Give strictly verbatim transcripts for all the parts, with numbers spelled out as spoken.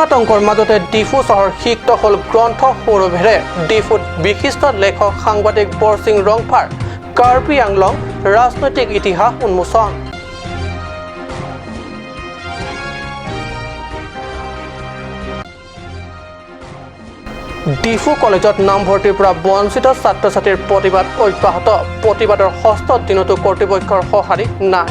আতংকৰ মাজতে ডিফু চহৰ সিক্ত হ'ল গ্ৰন্থ সৌৰভেৰে। ডিফুত বিশিষ্ট লেখক সাংবাদিক বৰসিং ৰংফাৰ কাৰ্বি আংলং ৰাজনৈতিক ইতিহাস উন্মোচন। ডিফু কলেজত নামভৰ্তিৰ পৰা বঞ্চিত ছাত্ৰ-ছাত্ৰীৰ প্ৰতিবাদ অব্যাহত। প্ৰতিবাদৰ ষষ্ঠ দিনতো কৰ্তৃপক্ষৰ সঁহাৰি নাই।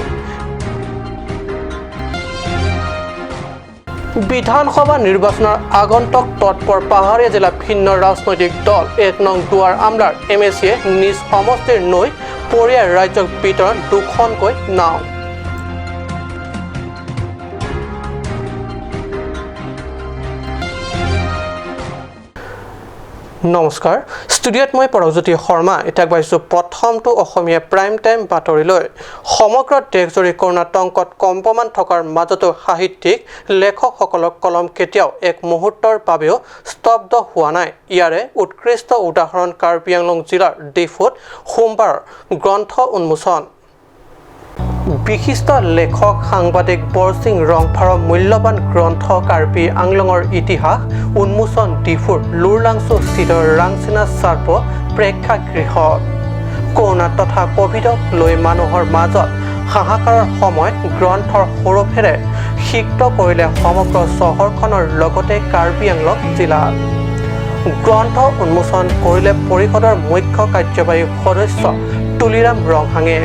বিধানসভা নিৰ্বাচনৰ আগন্তুক তৎপৰ পাহাৰীয়া জিলা ভিন্ন ৰাজনৈতিক দল। এক নং দুৱাৰ আমলাৰ এম এ চিয়ে নিজ সমষ্টিৰ নৈ পৰিয়াল ৰাইজক বিতৰণ দুখনকৈ নাও। নমস্কাৰ, ষ্টুডিঅ'ত মই পৰকজ্যোতি শৰ্মা। এতিয়া আগবাঢ়িছো প্ৰথমটো অসমীয়া প্ৰাইম টাইম বাতৰিলৈ। সমগ্ৰ দেশজুৰি কৰোণা তংকত কম্পমান থকাৰ মাজতো সাহিত্যিক লেখকসকলৰ কলম কেতিয়াও এক মুহূৰ্তৰ বাবেও স্তব্ধ হোৱা নাই। ইয়াৰে উৎকৃষ্ট উদাহৰণ কাৰ্বি আংলং জিলাৰ ডিফুত সোমবাৰ গ্ৰন্থ উন্মোচন। বিশিষ্ট লেখক সাংবাদিক বৰসিং ৰংফাৰৰ মূল্যৱান গ্ৰন্থ কাৰ্বি আংলঙৰ ইতিহাস উন্মোচন ডিফুৰ লুৰলাংচুস্থিত ৰাংচিনা চাৰ্প প্ৰেক্ষাগৃহত। কৰোণা তথা কভিডক লৈ মানুহৰ মাজত হাহাকাৰৰ সময়ত গ্ৰন্থৰ সৌৰভেৰে সিক্ত কৰিলে সমগ্ৰ চহৰখনৰ লগতে কাৰ্বি আংলং জিলা। গ্ৰন্থ উন্মোচন কৰিলে পৰিষদৰ মুখ্য কাৰ্যবাহী সদস্য তুলিৰাম ৰংহাঙে।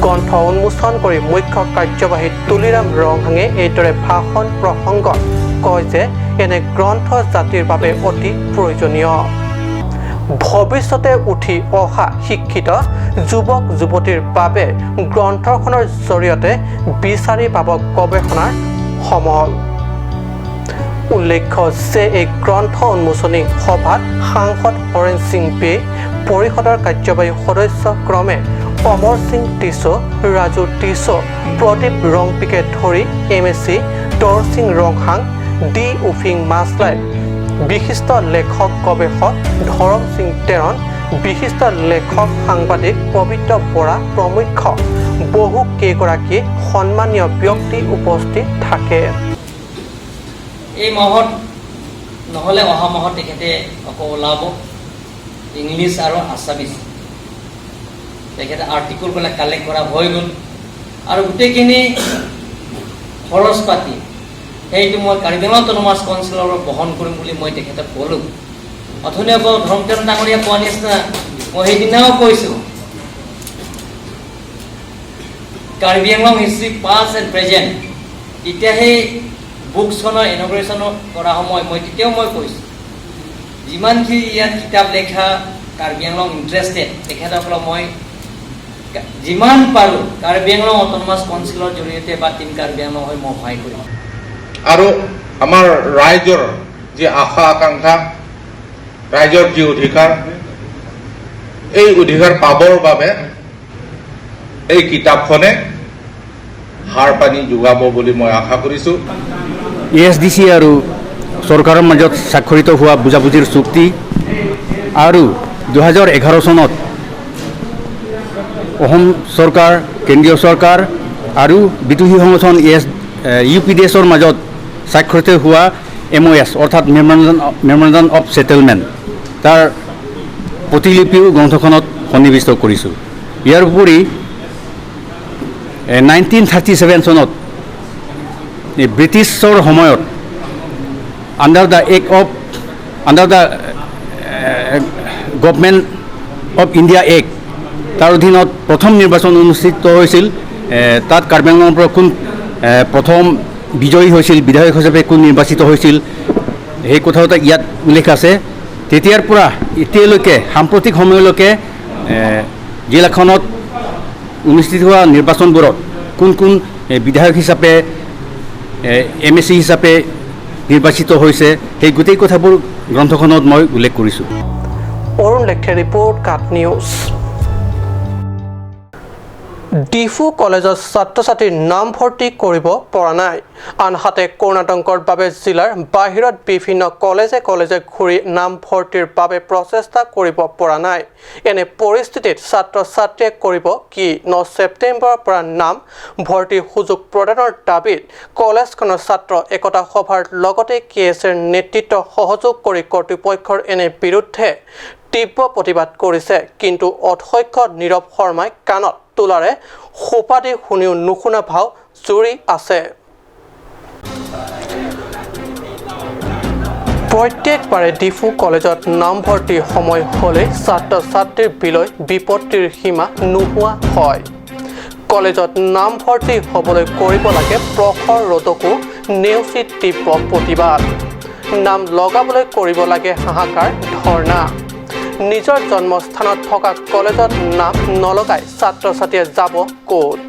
গ্ৰন্থ উন্মোচন কৰি মুখ্য কাৰ্যবাহী তুলিৰাম ৰংহাঙে এইদৰে ভাষণ প্ৰসংগত কয় যে এনে গ্ৰন্থ জাতিৰ বাবে অতি প্ৰয়োজনীয়। ভৱিষ্যতে উঠি অহা শিক্ষিত যুৱক যুৱতীৰ বাবে গ্ৰন্থখনৰ জৰিয়তে বিচাৰি পাব গৱেষণাৰ সমল। উল্লেখ্য যে এই গ্ৰন্থ উন্মোচনী সভাত সাংসদ হৰেণ সিং বে, পৰিষদৰ কাৰ্যবাহী সদস্য ক্ৰমে অমৰ সিং টিছো, ৰাজু টিছো, প্ৰদীপ ৰংপিকে ধৰি এম এ চি দৰসিং ৰংহাং, ডি উফিং মাছলাই, বিশিষ্ট লেখক গৱেষক ধৰম সিং তেৰণ, বিশিষ্ট লেখক সাংবাদিক পবিত্ৰ বৰা প্ৰমুখ্য বহু কেইগৰাকী সন্মানীয় ব্যক্তি উপস্থিত থাকে। এই মাহত নহ'লে অহা মাহত তেখেতে আকৌ ওলাব, ইংলিছ আৰু আছামিছ। তেখেতে আৰ্টিকলবিলাক কালেক্ট কৰা হৈ গ'ল আৰু গোটেইখিনি খৰচ পাতি সেইটো মই কাৰ্বি আংলং অট'নমাছ কাউন্সিলৰ পৰা বহন কৰিম বুলি মই তেখেতক ক'লোঁ। অথনি আকৌ ধৰ্মকান্ত ডাঙৰীয়া কোৱা নিচিনা মই সেইদিনাও কৈছোঁ, Karbi Anglong history past and present, এতিয়া সেই বুকছখনৰ ইনগ্ৰেশ্যন কৰা সময় মই তেতিয়াও মই কৈছোঁ, যিমানখিনি ইয়াত কিতাপ লেখা কাৰ্বি আংলং ইণ্টাৰেষ্টেড তেখেতসকলক মই যিমান পাৰোঁ কাৰ্বি আংলং অট'নমাছ কাউন্সিলৰ জৰিয়তে বা টিম কাৰ্বি আংলং হৈ মই সহায় কৰিম। আৰু আমাৰ ৰাইজৰ যি আশা আকাংক্ষা, ৰাইজৰ যি অধিকাৰ, এই অধিকাৰ পাবৰ বাবে এই কিতাপখনে সাৰ পানী যোগাব বুলি মই আশা কৰিছোঁ। এ এছ ডি চি আৰু চৰকাৰৰ মাজত স্বাক্ষৰিত হোৱা বুজাবুজিৰ চুক্তি আৰু দুহেজাৰ এঘাৰ চনত অসম চৰকাৰ, কেন্দ্ৰীয় চৰকাৰ আৰু বিদ্ৰোহী সংগঠন এ এছ, এ, ইউ পি ডি এছৰ মাজত স্বাক্ষৰিত হোৱা এম অ' এছ অৰ্থাৎ মেমৰেণ্ডাম, মেমৰেণ্ডাম অফ ছেটেলমেণ্ট, তাৰ প্ৰতিলিপিও গ্ৰন্থখনত সন্নিৱিষ্ট কৰিছোঁ। ইয়াৰ উপৰি, এ, নাইনটিন থাৰ্টি ছেভেন চনত এই ব্ৰিটিছৰ সময়ত under the Act of, under the, A, Government of India Act, তাৰ অধীনত প্ৰথম নিৰ্বাচন অনুষ্ঠিত হৈছিল। এ, তাত কাৰ্বি আংলঙৰ পৰা কোন, এ, প্ৰথম বিজয়ী হৈছিল, বিধায়ক হিচাপে কোন নিৰ্বাচিত হৈছিল, সেই কথাও তাত ইয়াত উল্লেখ আছে। তেতিয়াৰ পৰা এতিয়ালৈকে, সাম্প্ৰতিক সময়লৈকে, এ, জিলাখনত অনুষ্ঠিত হোৱা নিৰ্বাচনবোৰত কোন কোন, এ, বিধায়ক হিচাপে, এ, এম এ চি হিচাপে নিৰ্বাচিত হৈছে, সেই গোটেই কথাবোৰ গ্ৰন্থখনত মই উল্লেখ কৰিছোঁ। অৰুণ লেকথেৰ ৰিপৰ্ট, কাট নিউজ। ডিফু কলেজত ছাত্ৰ ছাত্ৰীৰ নামভৰ্তি কৰিব পৰা নাই। আনহাতে কৰ্ণাটকৰ বাবে জিলাৰ বাহিৰত বিভিন্ন কলেজে কলেজে ঘূৰি নামভৰ্তিৰ বাবে প্ৰচেষ্টা কৰিব পৰা নাই। এনে পৰিস্থিতিত ছাত্ৰ ছাত্ৰীয়ে কৰিব কি? ন ছেপ্টেম্বৰৰ পৰা নাম ভৰ্তি সুযোগ প্ৰদানৰ দাবীত কলেজখনৰ ছাত্ৰ একতা সভাৰ লগতে কে এছ এৰ নেতৃত্ব সহযোগ কৰি কৰ্তৃপক্ষৰ এনে বিৰুদ্ধে তীব্ৰ প্ৰতিবাদ কৰিছে। কিন্তু অধ্যক্ষ নীৰৱ শৰ্মাই কাণত তোলাৰে সোপা দি শুনিও নুশুনা ভাও জুৰি আছে। প্ৰত্যেকবাৰে ডিফু কলেজত নামভৰ্তিৰ সময় হ'লে ছাত্ৰ ছাত্ৰীৰ বিলৈ বিপত্তিৰ সীমা নোহোৱা হয়। কলেজত নামভৰ্তি হ'বলৈ কৰিব লাগে প্ৰখৰ ৰ'দকো নেওচি তীব্ৰ প্ৰতিবাদ। নাম লগাবলৈ কৰিব লাগে হাহাকাৰ ধৰ্ণা। নিজৰ জন্মস্থানত থকা কলেজত নাম নলগাই ছাত্ৰ ছাত্ৰীয়ে যাব ক'ত?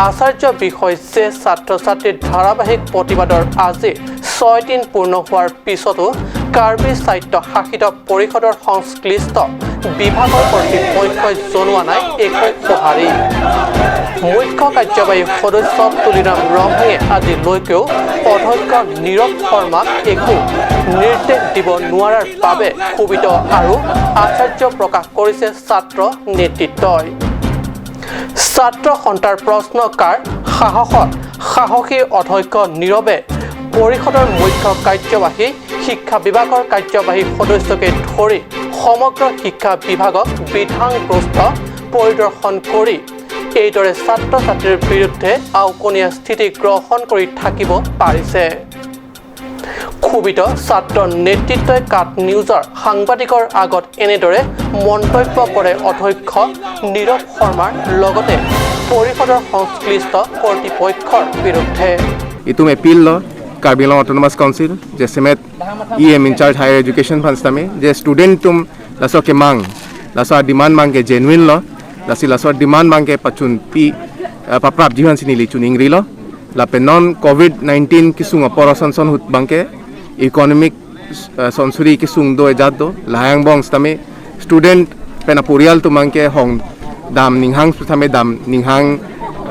আশ্চৰ্য বিষয় যে ছাত্ৰ ছাত্ৰীৰ ধাৰাবাহিক প্ৰতিবাদৰ আজি ছয় দিন পূৰ্ণ হোৱাৰ পিছতো কাৰ্বি স্বায়ত্তশাসিত পৰিষদৰ সংশ্লিষ্ট বিভাগৰ কৰ্তৃপক্ষই জনোৱা নাই একো সঁহাৰি। মুখ্য কাৰ্যবাহী সদস্য তুলিৰাম ৰংহাঙে আজিলৈকেও অধ্যক্ষ নীৰৱ শৰ্মাক একো নিৰ্দেশ দিব নোৱাৰাৰ বাবে ক্ষোভিত আৰু আশ্চৰ্য প্ৰকাশ কৰিছে ছাত্ৰ নেতৃত্বই। ছাত্ৰ সন্থাৰ প্ৰশ্নকাৰণ সাহসত সাহসী অধ্যক্ষ নীৰৱে পৰিষদৰ মুখ্য কাৰ্যবাহী, শিক্ষা বিভাগৰ কাৰ্যবাহী সদস্যকে ধৰি সমগ্ৰ শিক্ষা বিভাগক বিধানগ্ৰস্ত পৰিদৰ্শন কৰি এইদৰে ছাত্ৰ ছাত্ৰীৰ বিৰুদ্ধে আওকণীয়া স্থিতি গ্ৰহণ কৰি থাকিব পাৰিছে। ক্ষোভিত ছাত্ৰ নেতৃত্বই কাট নিউজৰ সাংবাদিকৰ আগত এনেদৰে মন্তব্য কৰে অধ্যক্ষ নীৰৱ শৰ্মাৰ লগতে পৰিষদৰ সংশ্লিষ্ট কৰ্তৃপক্ষৰ বিৰুদ্ধে। Itum appeal lo Karbi Anglong Autonomous Council, jasemet E M in charge higher education aphan sitame, je student atum laso kemang, laso demand abangke genuine lo, lasi laso demand abangke pachunpi, eh, paprapji aphan si neli chiningrilo. Lapen non covid nineteen kesung apor asonson ahut abangke economic, eh, sonsuri kesung do ajat do, lahai angbong sitame student pen aporial atum abangke hong dam ninghang sitame dam ninghang,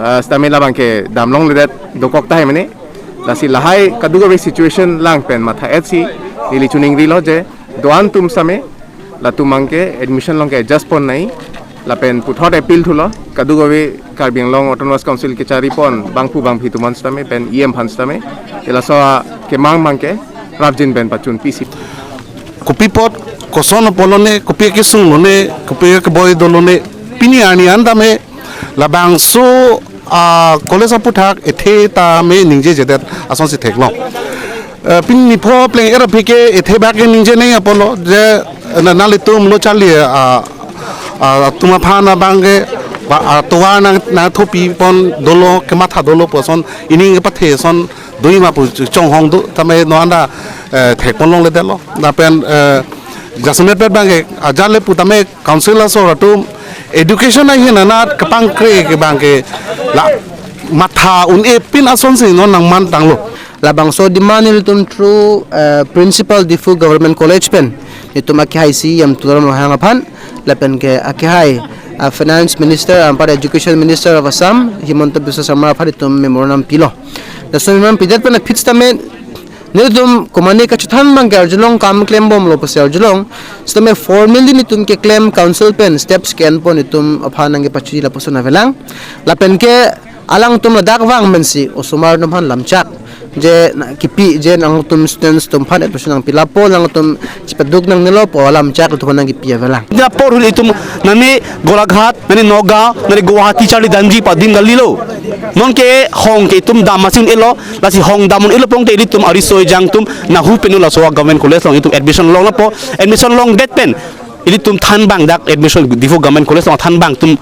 eh, sitame labangke dam longledet dokok tahai mane. Lasi lahai kadokave situation lang pen matha-etsi neli chiningrilo je do-an atum sitame latum abangke admission along ke-adjust pon nangji. Lapen puthot appeal thulo kadokave Karbi Anglong Autonomous Council kecharipon bangphu bangphi atum aphan sitame pen E M aphan sitame, je laso kemang abangke prapjin pen pachunpisi. Kopi apot, koson apot lone, kopi kesung lone, kopi keboi do lone, pini arni an tame, labangso, ah, college aphuthak ethe tame ningjejedet asonsi theklong. Eh, pini pho pleng era phike ethe bak ke ningje nangji apotlo je, eh, na, nanglitum lo charli, ah, ah, atum aphan abangke, ba, ah, tovar nang, nangthopi pon dolo, kematha dolo pu ason, ining kepathe ason, dui ma pu chonghong do, tame non anta, eh, thekpon longledetlo. Lapen, eh, jasemet abangke, ajat le pu tame council asor atum, education ahin anat kepangkre ke abangke, la matha un-e pin asonsi non nangmantanglo. Labangso demand nelitum through, eh, principal Diphu Government College pen nelitum akehai C E M Tuliram Ronghang aphan, lapen ke akehai, ah, Finance Minister, anpar Education Minister of Assam, Himanta Biswa Sarma aphan nelitum memorandum pilo. Laso memorandum pidet pen aphi sitame nelitum komane kachethan abangke arjulong, kam klembomlo pusi arjulong. Sitame formally nelitum keklem council pen steps ke-enpon nelitum aphan nangkepachi lapuson avelang. Lapen ke alangtum ladak vang mensi osomar atum aphan lamchak je na kipi je nangtum students atum aphan admission nangpi lapo, nangtum chipaduk nangnelo pu alamchak atum aphan nangkipi avelang. Dia por hul itum nani Golaghat, nani Nagaon, nani Guwahati charli damji pu adim kalilo. Non ke hong ke itum dam masi un-elo, lasi hong dam un-elo pon te ilitum ariso ejang atum nahu pen laso government college along itum admission long lapo, admission longdet pen ilitum thanbang dak admission Diphu Government College along thanbang atum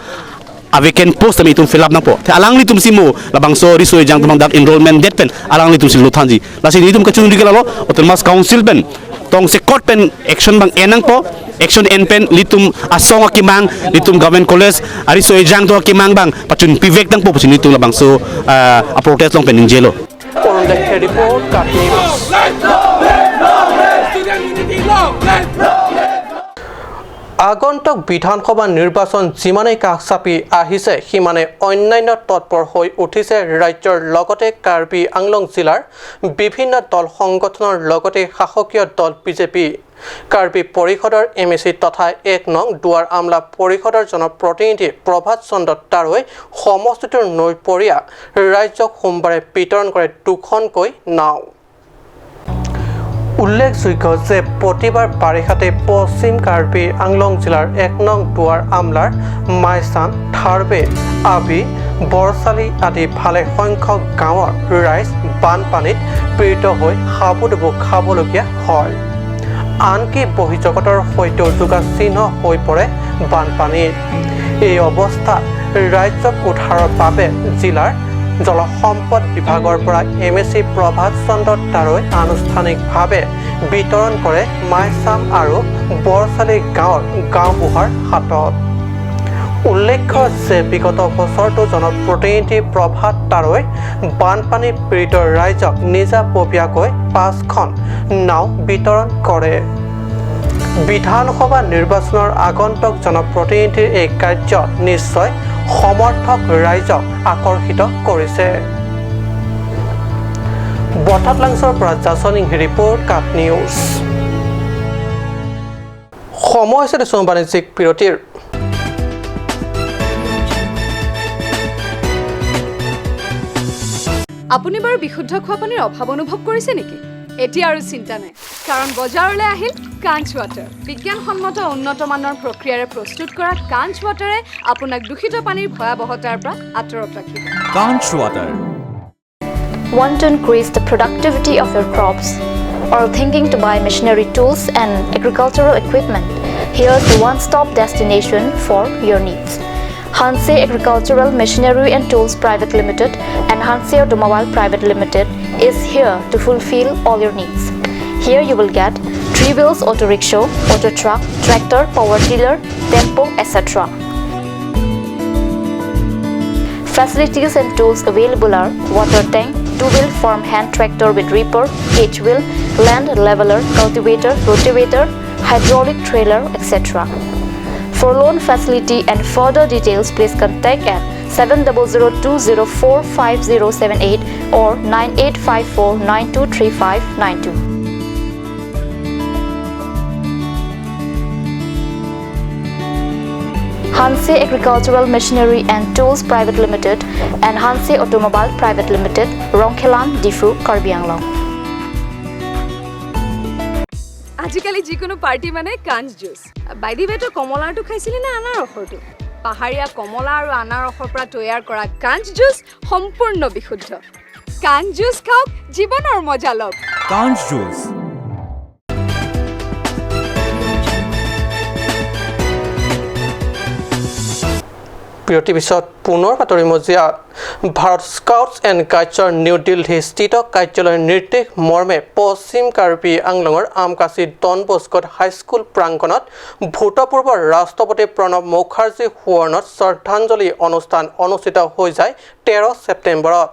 avacant post tame itum fill up nangpo. Te alanglitum si mo labangso riso ejang atum dak enrollment det pen alanglitum si lo thanji. Lasi nelitum kachunri ke lalo Autonomous Council pen tongsekot pen action abang en nangpo. Action en pen ilitum asong akemang, ilitum Government College ariso ejang atum akemang abang pachunpivek nangpo pusi nelitum labangso, ah, a-protest along pen ningjelo. Arun Lekher report, Kathmandu. আগন্তুক বিধানসভা নিৰ্বাচন যিমানেই কাষ চাপি আহিছে, সিমানে অন্যান্য তৎপৰ হৈ উঠিছে ৰাজ্যৰ লগতে কাৰ্বি আংলং জিলাৰ বিভিন্ন দল সংগঠনৰ লগতে শাসকীয় দল বিজেপি। কাৰ্বি পৰিষদৰ এম এ চি তথা এক নং দুৱাৰ আমলা পৰিষদৰ জনপ্ৰতিনিধি প্ৰভাত চন্দ্ৰ তাৰৈ সমষ্টিটোৰ নৈপৰীয়া ৰাইজক সোমবাৰে বিতৰণ কৰে দুখনকৈ নাও। উল্লেখযোগ্য যে প্ৰতিবাৰ বাৰিষাতে পশ্চিম কাৰ্বি আংলং জিলাৰ এক নং দুৱাৰ আমলাৰ মাইচাম, থাৰ্বে, আবি, বৰচালি আদি ভালে সংখ্যক গাঁৱৰ ৰাইজ বানপানীত পীড়িত হৈ হাবুডুবু খাবলগীয়া হয়। আনকি বহিঃজগতৰ সৈতেও যোগাচিহ্ন হৈ পৰে বানপানীত। এই অৱস্থাত ৰাজ্যক উদ্ধাৰৰ বাবে জিলাৰ জলসম্পদ বিভাগৰ পৰা এম এ চি প্ৰভাত চন্দ্ৰ তাৰৈ আনুষ্ঠানিকভাৱে বিতৰণ কৰে মাইচাম আৰু বৰচালি গাঁৱৰ গাঁওবুঢ়াৰ হাতত। উল্লেখ্য যে বিগত বছৰটো জনপ্ৰতিনিধি প্ৰভাত তাৰৈ বানপানী পীড়িত ৰাইজক নিজাববীয়াকৈ পাঁচখন নাও বিতৰণ কৰে। বিধানসভা নিৰ্বাচনৰ আগন্তুক জনপ্ৰতিনিধিৰ এই কাৰ্যত নিশ্চয় সমৰ্থক ৰাইজক আকৰ্ষিত কৰিছে। বঠাটলাংচৰ পৰা জাছন ইংহি ৰিপৰ্ট, কাট নিউজ। সময় হৈছে দেশৰ বাণিজ্যিক বিৰতিৰ। আপুনি বাৰু বিশুদ্ধ খোৱা পানীৰ অভাৱ অনুভৱ কৰিছে নেকি? এতিয়া আৰু চিন্তা নাই, কাৰণ বজাৰলৈ আহিল কাঞ্চ ৱাটাৰ। বিজ্ঞানসন্মত উন্নত মানৰ প্ৰক্ৰিয়াৰে প্ৰস্তুত কৰা কাঞ্চ ৱাটাৰে আপোনাক দূষিত পানীৰ ভয়াৱহতাৰ পৰা আঁতৰত ৰাখিব। Kanch Water. Want to increase the productivity of your crops? Or thinking to buy machinery tools and agricultural equipment? Here's the one-stop destination for your needs. Hanse Agricultural Machinery and Tools Private Limited and Hanse Automobile Private Limited is here to fulfill all your needs. Here you will get three wheels auto rickshaw, auto truck, tractor, power tiller, tempo, et cetera. Facilities and tools available are water tank, two-wheel farm hand tractor with reaper, cage wheel, land leveler, cultivator, rotavator, hydraulic trailer, et cetera. For loan facility and further details, please contact at seven double zero two zero four five zero seven eight or nine eight five four nine two three five nine two. Hanse Agricultural Machinery and Tools Private Limited and Hanse Automobile Private Limited, Rongkhelan, Diphu, Karbi Anglong. আজিকালি যিকোনো পাৰ্টি মানে কাঞ্চ juice. By the ৱে, তই কমলাৰটো খাইছিলি নে আনাৰসৰটো? পাহাৰীয়া কমলা আৰু আনাৰসৰ পৰা তৈয়াৰ কৰা কাঞ্চ জুচ সম্পূৰ্ণ বিশুদ্ধ। কাঞ্চ জুচ খাওক, জীৱনৰ মজা লওক। Kanch Juice. বিৰতিৰ পিছত পুনৰ বাতৰি মজিয়াত। ভাৰত স্কাউটছ এণ্ড গাইডছৰ নিউ দিল্লী স্থিত কাৰ্যালয়ৰ নিৰ্দেশ মৰ্মে পশ্চিম কাৰ্বি আংলঙৰ আমকাচি ডন বস্কোত হাইস্কুল প্ৰাংগণত ভূতপূৰ্ব ৰাষ্ট্ৰপতি প্ৰণৱ মুখাৰ্জী সোঁৱৰণত শ্ৰদ্ধাঞ্জলি অনুষ্ঠান অনুষ্ঠিত হৈ যায় তেৰ ছেপ্টেম্বৰত।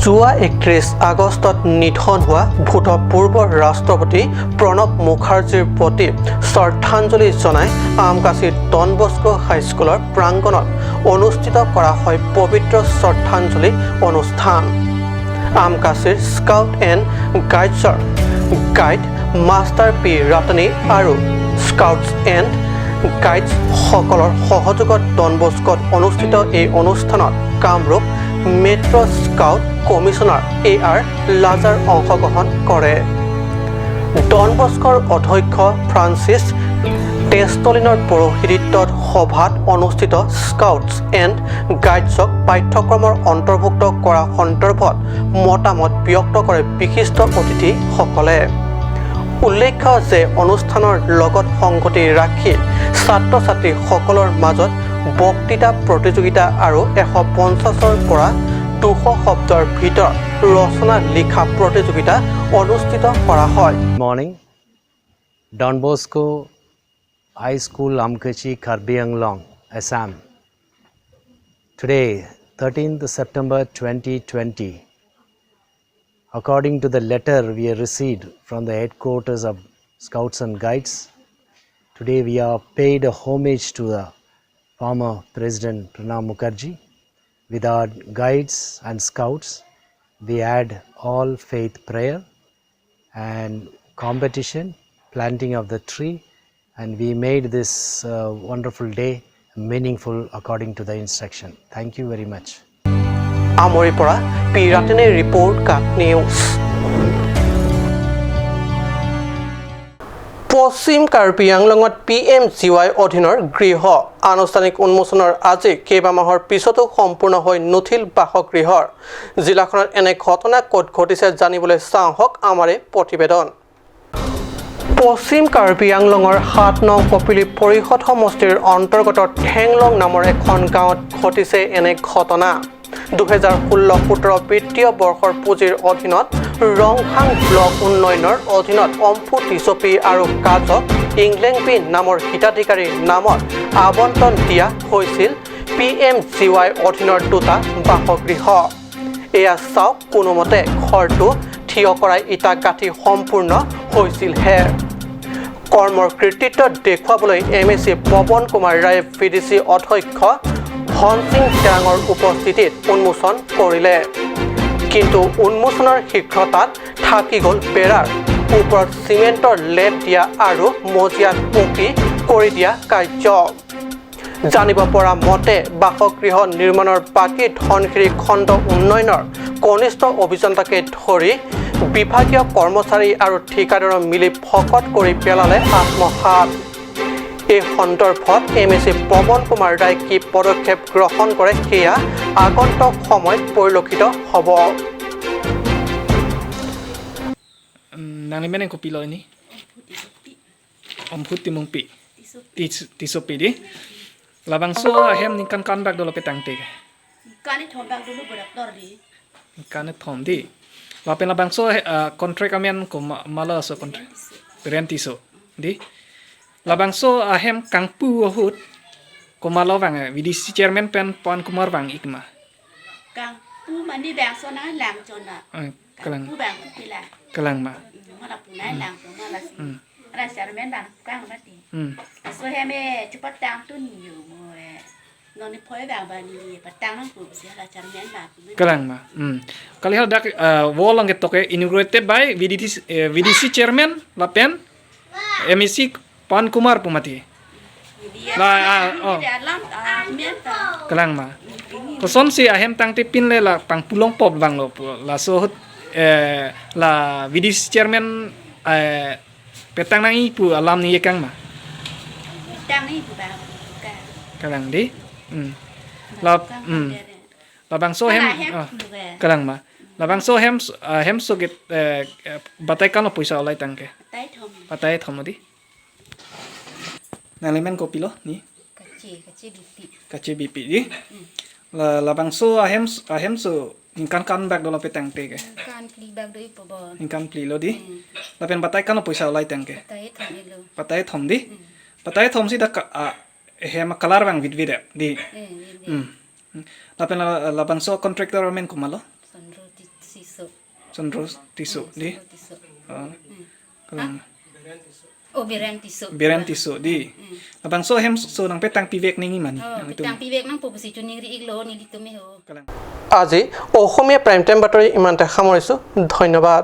যোৱা একত্ৰিশ আগষ্টত নিধন হোৱা ভূতপূৰ্ব ৰাষ্ট্ৰপতি প্ৰণৱ মুখাৰ্জীৰ প্ৰতি শ্ৰদ্ধাঞ্জলি জনাই আমকাচি ডন বস্কো হাইস্কুলৰ প্ৰাংগণত অনুষ্ঠিত কৰা হয় পবিত্ৰ শ্ৰদ্ধাঞ্জলি অনুষ্ঠান। আমকাচিৰ স্কাউট এণ্ড গাইডছৰ গাইড মাষ্টাৰ পি ৰাটনি আৰু স্কাউটছ এণ্ড গাইডছসকলৰ সহযোগত ডন বস্কোত অনুষ্ঠিত এই অনুষ্ঠানত কামৰূপ মেট্ৰ' স্কাউট কমিছনাৰ এ আৰ লাজাৰ অংশগ্ৰহণ কৰে। ডন বস্কোৰ অধ্যক্ষ ফ্ৰান্সিছ টেষ্টলিনৰ পৌৰোহিত্যত সভাত অনুষ্ঠিত স্কাউটছ এণ্ড গাইডছক পাঠ্যক্ৰমৰ অন্তৰ্ভুক্ত কৰা সন্দৰ্ভত মতামত ব্যক্ত কৰে বিশিষ্ট অতিথিসকলে। উল্লেখ্য যে অনুষ্ঠানৰ লগত সংগতি ৰাখি ছাত্ৰ-ছাত্ৰীসকলৰ মাজত বক্তৃতা প্ৰতিযোগিতা আৰু এশ পঞ্চাশৰ পৰা দুশ শব্দৰ ভিতৰত ৰচনা লিখা প্ৰতিযোগিতা অনুষ্ঠিত কৰা হয়। Morning, Don Bosco High School, Amkachi, Karbi Anglong, Assam. Today, thirteenth September twenty twenty, according to the letter we have received from the headquarters of Scouts and Guides, Today we are paid a homage to the former President Pranab Mukherjee. With our guides and scouts, we had all faith prayer and competition, planting of the tree, and we made this uh, wonderful day meaningful according to the instruction. Thank you very much. আমৰিৰ পৰা পি ৰাতিনে ৰিপৰ্ট, কাট নিউজ। পশ্চিম কাৰ্বি আংলঙত P M G Y অধীনৰ গৃহ আনুষ্ঠানিক উন্মোচনৰ আজি কেইবামাহৰ পিছতো সম্পূৰ্ণ হৈ নুঠিল বাসগৃহৰ। জিলাখনত এনে ঘটনা ক'ত ঘটিছে জানিবলৈ চাওঁ আহক আমাৰ এই প্ৰতিবেদন। পশ্চিম কাৰ্বি আংলঙৰ সাত নং কপিলী পৰিষদ সমষ্টিৰ অন্তৰ্গত ঠেংলং নামৰ এখন গাঁৱত ঘটিছে এনে ঘটনা। দুহেজাৰ ষোল্ল সোতৰ বিত্তীয় বৰ্ষৰ পুঁজিৰ অধীনত ৰংহাং ব্লক উন্নয়নৰ অধীনত অম্ফু টিচপি আৰু কাজক ইংলেংপি নামৰ হিতাধিকাৰীৰ নামত আবণ্টন দিয়া হৈছিল পি এম জি ৱাই অধীনৰ দুটা বাসগৃহ। এয়া চাওক, কোনোমতে ঘৰটো থিয় কৰাই ইটা গাঁঠি সম্পূৰ্ণ হৈছিলহে। কৰ্মৰ কৃতিত্ব দেখুৱাবলৈ এম এ চি পৱন কুমাৰ ৰায়ে ভি ডি চি অধ্যক্ষ হনসিং তেৰাঙৰ উপস্থিতিত উন্মোচন কৰিলে। কিন্তু উন্মোচনৰ শীঘ্ৰতাত থাকি গ'ল বেৰাৰ ওপৰত চিমেণ্টৰ লেপ দিয়া আৰু মজিয়াত পকী কৰি দিয়া কাৰ্য। জানিব পৰা মতে, বাসগৃহ নিৰ্মাণৰ বাকী ধনশিৰি খণ্ড উন্নয়নৰ কনিষ্ঠ অভিযন্তাকে ধৰি বিভাগীয় কৰ্মচাৰী আৰু ঠিকাদাৰক মিলি ভকত কৰি পেলালে আত্মসাৎ। এই সন্দৰ্ভত এম এ চি পৱন কুমাৰ ৰায় কি পদক্ষেপ গ্ৰহণ কৰে, সেয়া আগন্তুক সময়ত পৰিলক্ষিত হ'ব। Nang limen kopilo ini? Omphu Timungpi. Tisopi. Tis-, Tisopi di. Labangso ahem ningkan ko-an bak dolo pe tangte ke? Ningkan kethom bak dolo, bodak tor di. Ningkan kethom di. Lapen labangso, eh, contract amen komat-, komatlo laso contract? Biren Tisso. Biren Tisso di. Labangso ahem kangpu ahut komatlo vang, eh, V D C chairman pen Pawan Kumar vang-ik ma? Kangpu mane bangso nanglang chona. Eh, kalang. Kangpu bangso pila. Kalang ma. Hmm, mala pu nanglang chona lasi. Hmm. Ala chairman bang kang mati. Hmm. So hem e chepatang tu ni yo mo e. Non ni phoi bang ba ni patang nangpo si ala chairman bang. Kalang ma. Hmm. Kali hadak, eh, wall along ketok ke inaugurated by V D C, eh, V D C chairman lapen M A C Pawan Kumar pu mati. La, ah, oh. Kalang ma. Kosonsi ahem tangte pin le la pangpu longpo abang lo pu. Laso ahut, eh, la V D C chairman, eh, petang nangji pu alam ningje kang ma? Petang nangji pu bang. Kalang di. Hmm. La, hmm. Labangso hem, kalang ma. Labangso hem, ah, hem sukit, eh, eh, batai ko-an lo poisa olai tangte? Batai thom. Batai thom di. Nang limen kopilo ni? Kache, Kache Bipi. Kache Bipi di. Hmm. La, labangso ahem, ahem so ningkan ko-an bak dolo pe tangte ke? Ningkan phli bak do-ikpo bo. Ningkan phli lo di. Hmm. Lapen batai ko-an lo poisa olai tangte? Batai thom lo. Batai thom di. Hmm. Batai thom si dak, ah, hem a-colour vang vitvet di. Eh, vitvet. Hmm. Lapen la, labangso contractor amen komatlo? Sondro Ti-, Tisso. Sondro Tisso di. Sondro Tisso. Oh. Hmm. Kalang. Oh, Biren Tisso. Biren Tisso di. Hmm. Labangso hem so nangpetang pivek nangji ma ni? Oh, nangtum petang pivek nangpo pusi choningri iklo nelitum ho. Kalang. আজি Asamiya prime time বাতৰি ইমানতে সামৰিছোঁ। ধন্যবাদ।